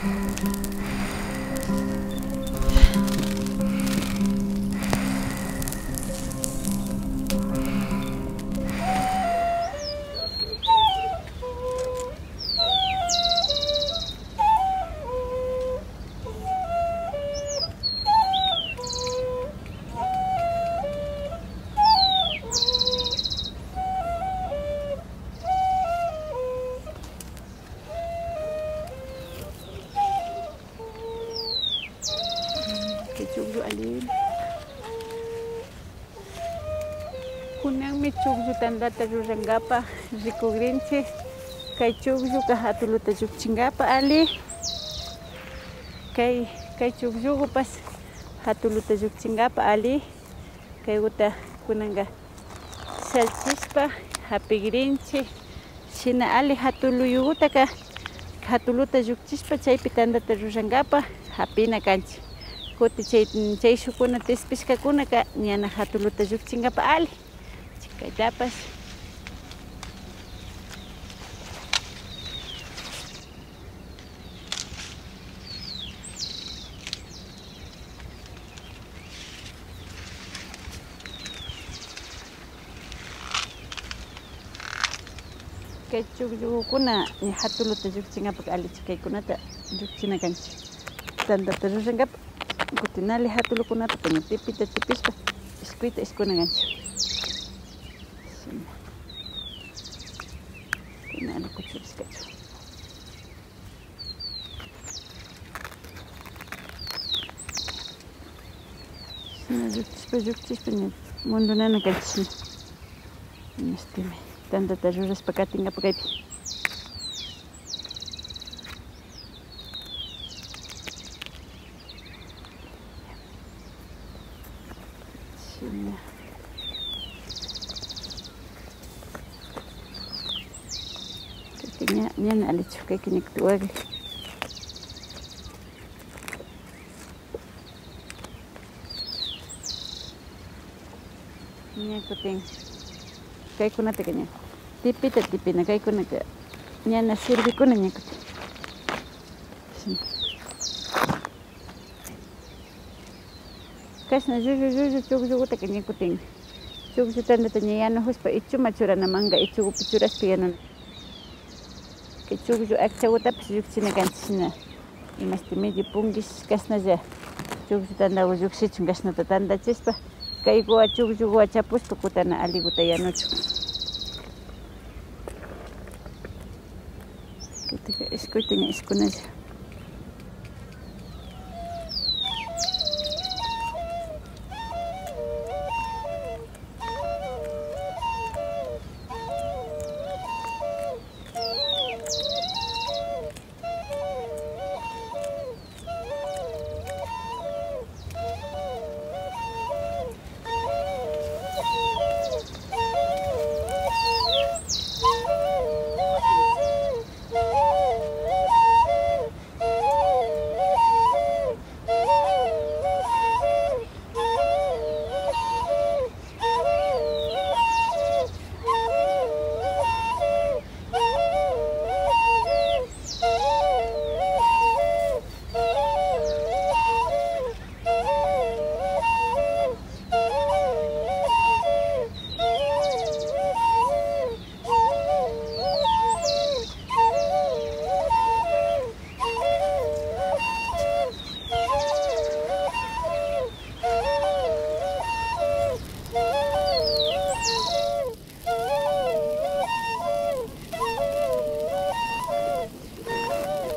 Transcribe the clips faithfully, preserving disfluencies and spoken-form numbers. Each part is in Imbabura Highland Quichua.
Kay chukllu alli. Kunanmi chukllu tantata rurankapa rikugrinchik. Kay chuklluka hatuluta llukchinkapa alli. Kay, kay chukllukupash hatuluta llukchinkapa alli. Kaykuta kunanka shallchishpa hapigrinchik. Shina alli hatuluyukutaka hatuluta llukchishpa chaypi tantata rurankapa hapina kanchik. Kutin chay, chay shukkuna tispishkakunaka ñana hatuluta llukchinkapa alli. Kaytapash. Kay chukllukuna ña hatuluta llukchinkapaka allichu, kaykunata llukchina kanchik. Tantata rurankapa kutin alli hatulukunata ña tipita tipishpa ishkuyta ishkuna kanchik. Shina. Kunan kuchurishkachu. Shina llukchishpa, llukchishpa ña mundunana kanchik shina. Imashtimi tantata rurashpa katinkapa kaypi. Shina. Kayka ña, ñana allichu, kayka ña kutin wakli. Ña kutin kaykunataka ña tipita tipina, kaykunaka ñana sirvikuna ña kutin. Shina. Kashna llullu llullu chukllukutaka ña kutin chukllutantata ña yanujushpa ichuma churana, manka ichukupi churashpa yanuna. Kay chuklluk akchakutapash llukchina kanchik shina. Imashti medio punkish kashnalla chuklluk tantaku llukshichun kashnata tantachishpa, kaykuwa chukllukuwa chapushpa kutana allikuta yanuchun. Kaytaka ishkuyta ña ishkunalla.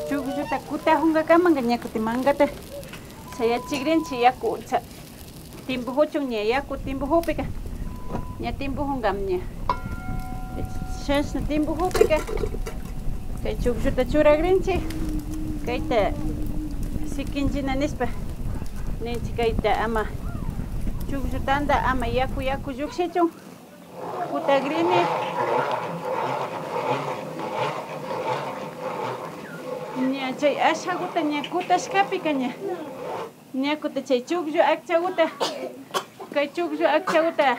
Chuklluta kutajunkakamanka ña kutin mankata shayachigrinchik yaku cha-, timpujuchun ña yaku timpujupika ña timpujunkami ña. Chashna timpujupika kay chuklluta churagrinchik, kayta sikinchina nishpa ninchik, kayta ama, chukllutanta ama yaku yaku llukshichun. Kutagrini. Ña chay ashaguta ña kutashkapika ña, ña kutin chay chukllu akchaguta, kay chukllu akchaguta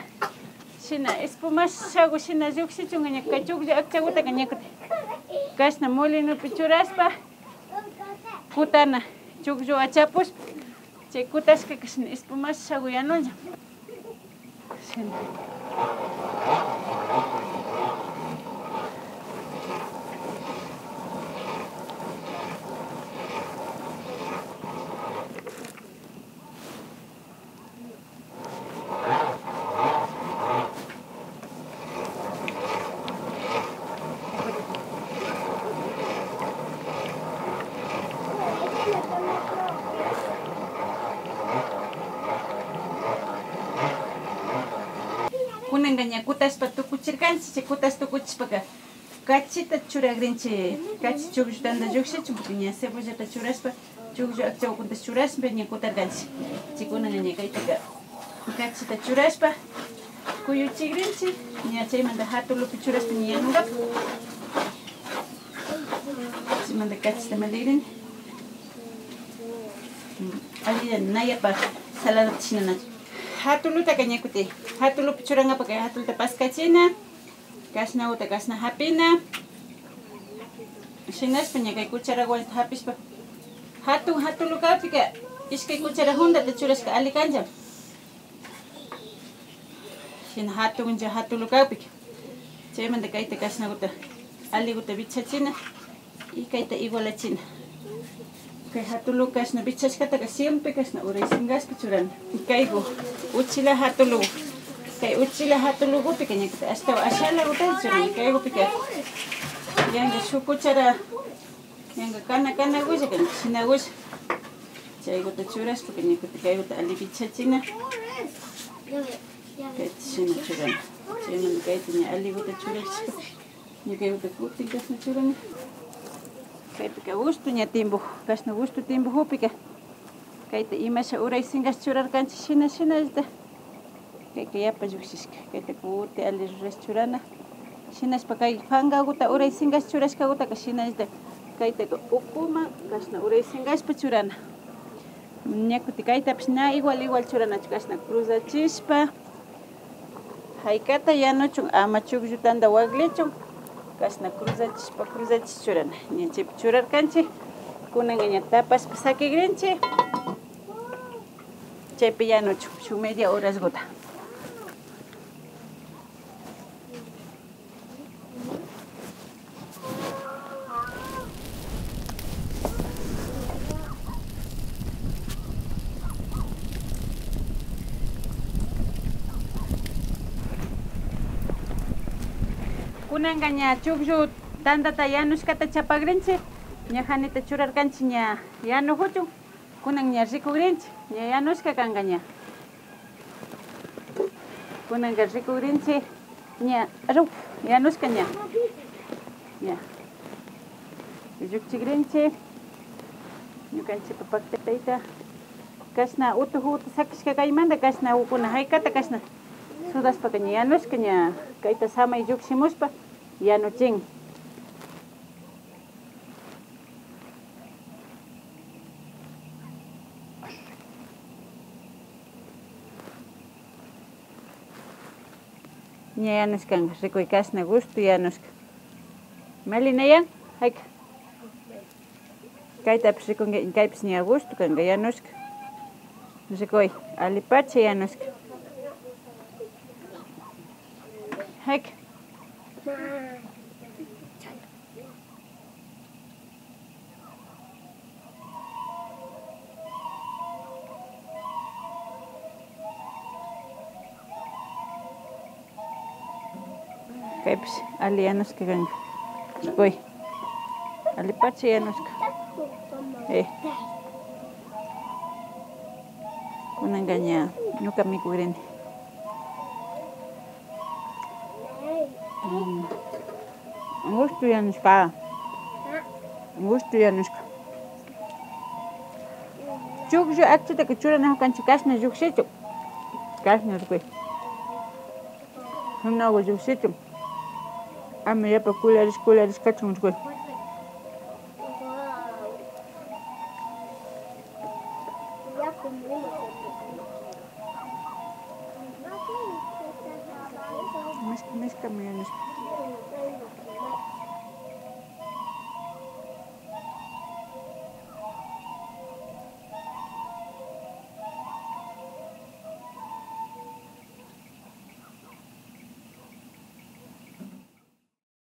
shina espumashagu shina llukshichunka ña kay chukllu akchagutaka ña kutin kashna molinopi churashpa Kutana, chukllu achapushpa, chay kutashka kashna espumashagu yanunlla. Shina. Kunanka ña kutashpa tukuchirkanchik, chay kutash tukuchishpaka kachita churagrinchik, kachi chukllu tanta llukshichun, ña cebollata churashpa, chukllu akcha ukuntash churashpa ña kutarkanchik. Chaykunaka ña kaytaka kachita churashpa kuyuchigrinchik, ña chaymanta jatulupi churashpa ña yanunkapak. Chaymanta kachita maligrini. Mm, allilla na yapa saladata shina nachu. Jatulutaka ña kutin, jatulupi churankapaka jatuluta paskachina. Kashnaguta kashna japina. Shinashpa ña kay cucharaguwanchita japishpa, jatun jatulu kakpika ishkay cuchara juntata churashka alli kanlla. Shina jatunlla jatulu kakpika, chaymanta kayta kashnaguta alliguta wichachina. Y kayta igualachina. Kay jatulu kashna wichashkataka siempre kashna uraysinkashpa churana. Y kaygu uchilla jatulu, kay uchilla jatulugupika ña ashtawan ashalagutalla churana. Kaygupika yanka shuk cuchara, yanka kana kanagulla kan, shinagulla. Chayguta churashpaka ña kutin kayguta alli wichachina. Kayta shina churana. Chaymanta kayta ña alliguta churachishpa. Ña kayguta kutin kashna churana. Kaypika gusto ña timbuk, kashna gusto timbukpika. Kayta imasha uraysinkash churarkanchik shina, shinallata. Kayka yapa llukshishka. Kayta kutin alli rurash churana. Shinashpa kay pankaguta uraysinkash churashkagutaka shinallata. Kaytaka ukuman kashna uraysinkashpa churana. Ña kutin kaytapish na igual, igual churanachu, kashna cruzachishpa. Jaykata yanuchun, ama chukllu tanta waklichun, kashna cruzachishpa, cruzachishpa churana. Ña chaypi churarkanchik, kunanka ña tapashpa sakigrinchik, chaypi yanuchun, shuk media horasguta. Kunanka ña chukllu tantata yanushkata chapagrinchik, ña janita churarkanchik ña yanujuchun. Kunan ña rikugrinchik, ña yanushka kanka ña. Kunanka rikugrinchik, ña, aru, yanushka ña. Ña. Llukchigrinchik. Ñukanchikpa paktatayta. Kashna utujuta sakishka kaymanta, kashna ukuna jaykata kashna sudashpaka ña yanushka ña. Kayta samay llukshimushpa yanuchin. Ña yanushkanka, rikuy kashna gusto yanushka. Malinayan, jayka. Kaytapish rikunki, kaypish ña gusto kanka, yanushka. Rikuy, allipacha yanushka. Jayka. Kaypish alli yanushka kanka. Rikuy. Allipacha yanushka. Eh. Kunanka ña ñuka mikugrini. Mm. Gusto yanushka. Gusto yanushka. Chukllu akchitaka churanajukanchik kashna llukshichun. Kashna rikuy. Sunagu llukshichun. Ama yapa kularish kularish kachun rikuy. Mishki, mishkami yanushka.